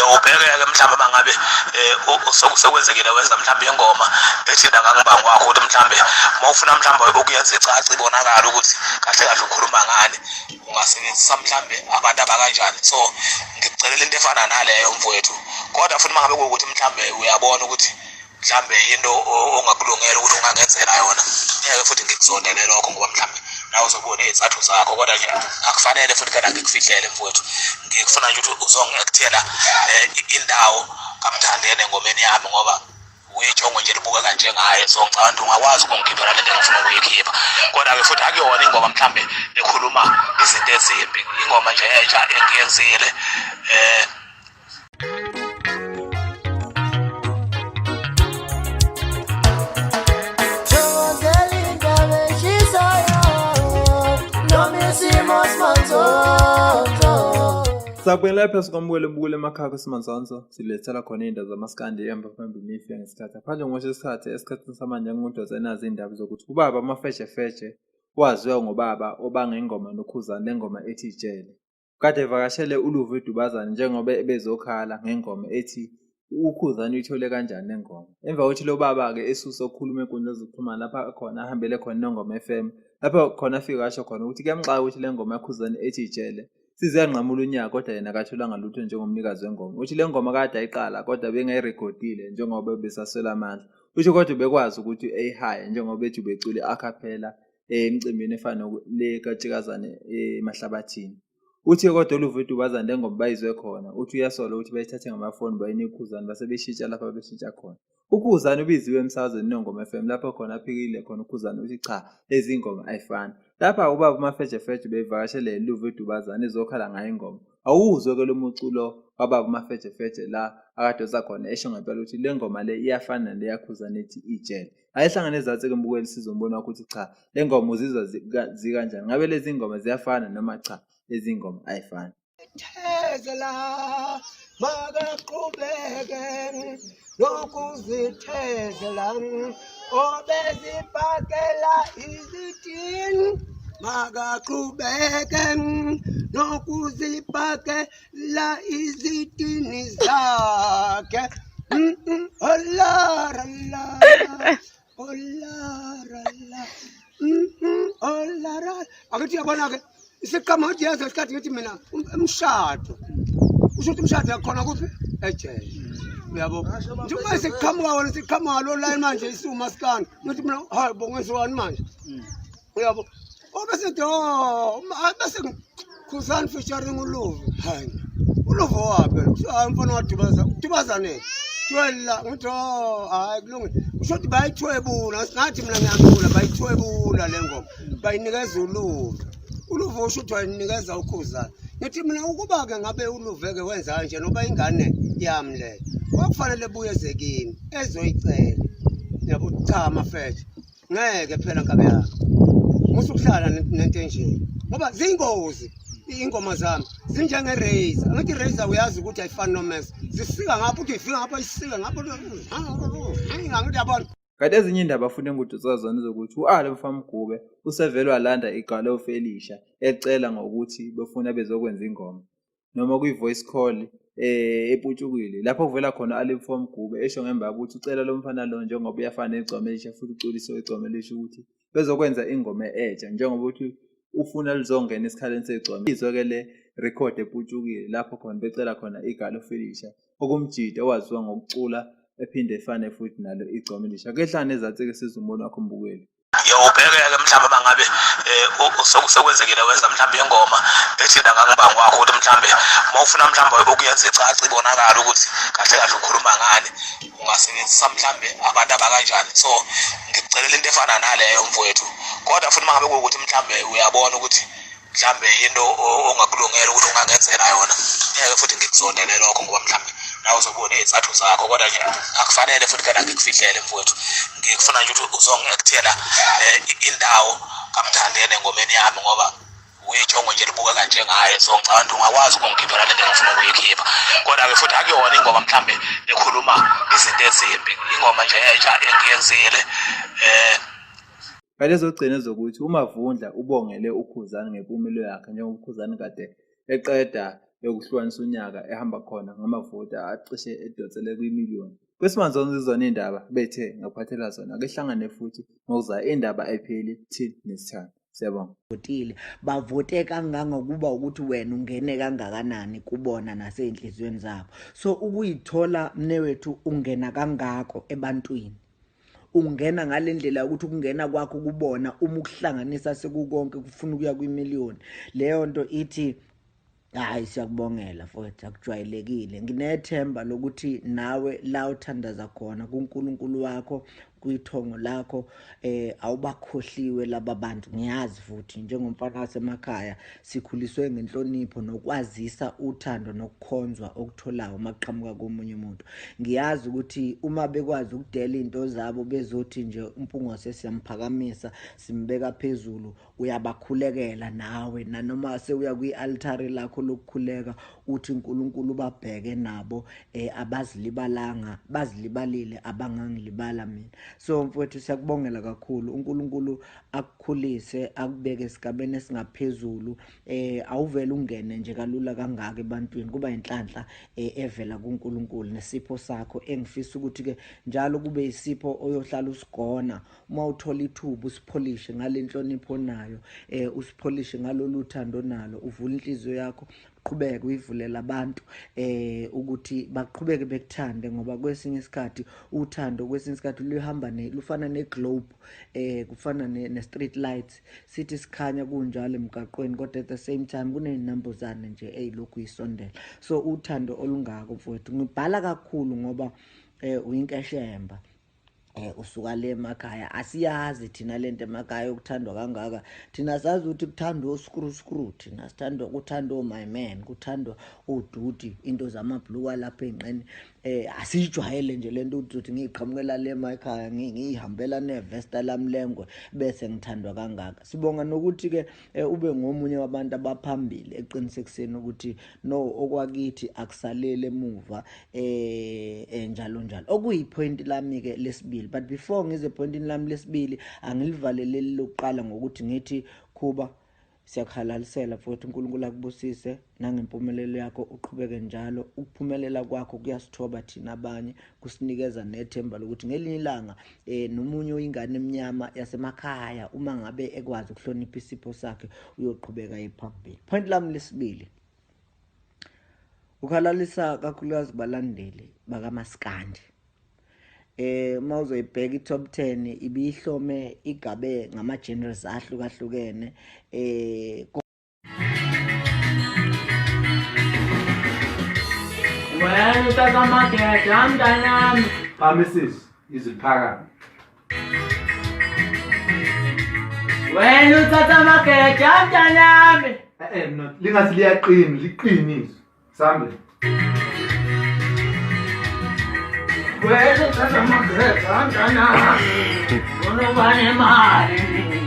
Ubheke-ke mhlawumbe uma ngabe um sekwenzekile wenza mhlawumbe ingoma ethinta ngangibango wakho ukuthi mhlawumbe uma ufuna mhlawumbe ukuyenza icace ibonakale ukuthi kahle kahle ukhuluma ngani, ungasebenzisa mhlawumbe abantu abakanjani. So ngikucelela into efana naleyo mfowethu, kodwa futhi uma ngabe kuwukuthi mhlawumbe uyabona ukuthi mhlawumbe into ongakulungela ukuthi ungangenzela yona, ngeke futhi ngikuzondele lokho ngoba mhlawumbe nawe uzobe uney'zathu zakho, kodwa nje akufanele futhi phela ngikufihlele mfowethu. Ngikufuna nje ukuthi uzongi-actela um indawo kaMthandeni engomeni yami ngoba uyijongo nje libukeka njengaye, so ngicabanga ukuthi ungakwazi ukungikhiphela lento engifuna ukuyikhipha. Kodwa-ke futhi akuyona ingoma mhlawumbe ekhuluma izinto ezimbi, ingoma nje entsha engiyenzile um. Sakubingelela phezu kwamukele ubukele emakhaya kwesimanzonzo silethela khona iy'ndaba zamaskandi ehamba phambili nifika ngesikhathi ngaphandle ngomosha isikhathi esikhathini samanje ngudosa enazi iy'ndaba zokuthi ubaba amafeshefeshe waziwa ngobaba obanga ingoma nokhuzani lengoma ethi ijele. Kade evakashele uLuvo eDubazane njengoba ebezokhala ngengoma ethi uKhuzani uyithole kanjani le ngoma. Emva kokuthi lo baba-ke esuse ukukhuluma enkundleni zokuxhumana lapha khona ahambele khona iNongoma FM lapho khona afike asho khona ukuthi kuyamxaka ukuthi le ngoma yaKhuzani ethi ijele size yanqamula unyaka kodwa yena akatholanga lutho njengomnikazi wengoma. Uthi le ngoma kade ayiqala kodwa bengayirekhodile njengoba besaswela amandla. Uthi kodwa ubekwazi ukuthi eyihaye njengoba ethi ubecula i-acapella emcimbini efana le kaTshikazane eMahlabathini. Uthi kodwa oluvidiyo bazande ngoba bayizwe khona. Uthi uyasola ukuthi bayithathe ngamafoni bayinika uKhuzani base beshintsha lapha beshintsha khona. UKhuzani ubiziwe emsakazweni Nongoma FM lapho khona aphikile khona uKhuzani uthi cha lezi ngoma ayifani. Lapha ubaba uMafejefeje bevakashele Luvo Dubazane ezokhala ngayo ingoma. Awuzwe ke lo muculo kababa uMafejefeje la akadonsa khona esho ngempela ukuthi le ngoma le iyafana nale yaKhuzani ethi ijele. Ayihlangane ezansi ke mbukeli sizombono wakho ukuthi cha le ngoma uzizwa zikanjani. Ngabe lezi ngoma ziyafana noma cha lezi ngoma ayifani. Thezela makaqhubeke nokuzithezela obezibhakela izitini makaqhubeke nokuzibhakela izitini zakhe. Olarala olarala olarala akuthi yabona-ke isiqama uthi yazi isikhathi ngithi mina umshado usho ukuthi umshado yakhona kuphi ejele uyabo nje uma siqhamuka wona siqhamuka lo line manje isiwumasikandi ngithi mina hayi bo ngenziwani manje uyabo obese do bese khuzani featuring uluvo hayi uluvo waphi lo hayi umfana wadubaza udubazane twela ngithi oh hayi kulungile usho ukuthi bayithwebula ngathi mina ngiyacula bayithwebula le ngoma bayinikeza uluvo uluvo usho ukuthi wayinikeza ukhuzani ngithi mina ukuba-ke ngabe uluveke wenza kanje noba ingane yami leyo kwakufanele buye eze kimi ezoyicela yabo cha mafethe ngeke phela nkabe yami musa ukuhlala nento enje ngoba ziyingozi iy'ngoma zami zinjenge-razor angithi i-razor uyazi ukuthi ayifani nomese zisika ngapha uthi ifika ngapha isike ngapha angithi yabona. Kanti ezinye indaba futhi engudutsa zona ezokuthi u-Ali Mfamgube usevele walanda igalofu elisha ecela ngokuthi befuna bezokwenza ingoma noma kwi-voice call eh eputshukile lapho kuvela khona Ali Mfamgube esho ngemva ukuthi ucela lo mfana lo njengoba uyafana negcwama elisha futhi uculise igcwama elisha ukuthi bezokwenza ingoma entsha njengoba uthi ufuna lizongena esikhaleni segcwama. Izwe-ke le record eputshukile lapho khona becela khona igalofu elisha okumjida owaziwa ngokucula ephinde efane futhi nalo igcwama elisha. Kehlane ezansi-ke sizwe umbono wakho mbukeli. Ubheke-ke mhlawumbe uma ngabe um sekwenzekile wenza mhlawumbe ingoma ethinta ngangibango wakho ukuthi mhlawumbe uma ufuna mhlawumbe ukuyenza icace ibonakale ukuthi kahle kahle ukhuluma ngani, ungasebenzisa mhlawumbe abantu abakanjani. So ngikucelela into efana naleyo mfowethu, kodwa futhi uma ngabe kuwukuthi mhlawumbe uyabona ukuthi mhlawumbe into ongakulungela ukuthi ungangenzela yona, ngeke futhi ngikuzondele lokho ngoba mhlawumbe nawe uzobe uney'zathu zakho, kodwa nje akufanele futhi phela ngikufihlele mfowethu. Ngikufuna nje ukuthi uzongi-actela um indawo kaMthandeni engomeni yami ngoba uyijongo nje libukeka njengaye, so ngicabanga ukuthi ungakwazi ukungikhiphela lento engifuna ukuyikhipha. Kodwa-ke futhi akuyona ingoma mhlawumbe ekhuluma izinto ezimbi, ingoma nje entsha engiyenzile um. Kanti ezokugcina ezokuthi uMavundla ubongele uKhuzani ngempumelelo yakhe njengoba uKhuzani kade eqeda yokuhlukanisa unyaka ehamba khona ngamavoti acishe edonsele kwimiliyoni. Kwesimanje izona iy'ndaba bethe ngakuphathela zona ake hlangane futhi ngokuzayo indaba ayipheli till next time. Siyabonga. Votile bavote kangangokuba ukuthi wena ungene kangakanani kubona nasey'nhliziyweni zabo. So ukuyithola mnewethu ungena kangako ebantwini, ungena ngale ndlela yokuthi ukungena kwakho kubona uma ukuhlanganisa sekukonke kufuna ukuya kwimiliyoni. Leyo nto ithi hayi, siyakubongela mfowethu, akujwayelekile. Nginethemba lokuthi nawe la uthandaza khona kuNkulunkulu wakho, kwithongo lakho, awubakhohliwe laba bantu. Ngiyazi futhi njengomfana wasemakhaya sikhuliswe ngenhlonipho nokwazisa uthando nokukhonzwa okutholayo uma kuqhamuka komunye umuntu. Ngiyazi ukuthi uma bekwazi ukudela iy'nto zabo bezothi nje uMpungose siyamphakamisa simbeka phezulu, uyabakhulekela nawe nanoma sewuya kwi-altare lakho lokukhuleka uthi uNkulunkulu ubabheke nabo, abazilibalanga, bazilibalile abangangilibala mina. So mfowethu siyakubongela kakhulu, uNkulunkulu akukhulise akubeke esigabeni esingaphezulu. Awuvele ungene nje kalula kangaka ebantwini, kuba inhlanhla evela kuNkulunkulu nesipho sakho engifisa ukuthi ke njalo kube isipho oyohlala usigona. Uma uthola ithuba usipholishe ngale nhlonipho onayo, usipholishe ngalolu thando onalo, uvule inhliziyo yakho, uqhubeke uyivulela abantu ukuthi baqhubeke bekuthande, ngoba kwesinye isikhathi uthando kwesinye isikhathi luhamba lufana ne-globe, kufana ne-street lights, sithi sikhanya kunjalo emgaqweni, kodwa at the same time kuney'nambuzane nje ey'lokhu yisondela. So uthando olungako mfowethu, ngibhala kakhulu ngoba uyinkeshemba. Usuka le emakhaya, asiyazi thina lento emakhaya yokuthandwa kangaka. Thina sazi ukuthi kuthandwa oskru skru, thina sithandwa, kuthandwa o-my man, kuthandwa odudi, into zamabhluka lapha ey'nqeni. Asiyijwayele nje lento ukuthi ngiyiqhamukela le emakhaya, ngiyihambela nevesta lami lengwe bese ngithandwa kangaka. Sibonga nokuthi-ke ube ngomunye wabantu abaphambili eqinisekiseni ukuthi no, okwakithi akusaleli emuva, njalo njalo. Okuyipoint lami-ke lesibili, but before ngize epointini lami lesibili angilivaleleli lokuqala ngokuthi ngithi Khuba, siyakuhalalisela mfowethu, uNkulunkulu akubusise nangempumelelo yakho, uqhubeke njalo. Ukuphumelela kwakho kuyasithoba thina abanye, kusinikeza nethemba lokuthi ngelinye ilanga nomunye oyingane emnyama yasemakhaya uma ngabe ekwazi ukuhlonipha isipho sakhe uyoqhubeka ephambili. Point lami lesibili, ukhalalisa kakhulukazi balandeli bakaMaskandi. Uma uzoyibheka i-top 10 ibihlome igabe ngama genres ahlukahlukene. Wena utata mageja mntanami. Phambi izwi liphakame. Wena uthatha mageja mntanami. No, lingathi liyaqina, liqine izwi. Sambe. Wena uthatha mageja mntanami. Unoba nemali.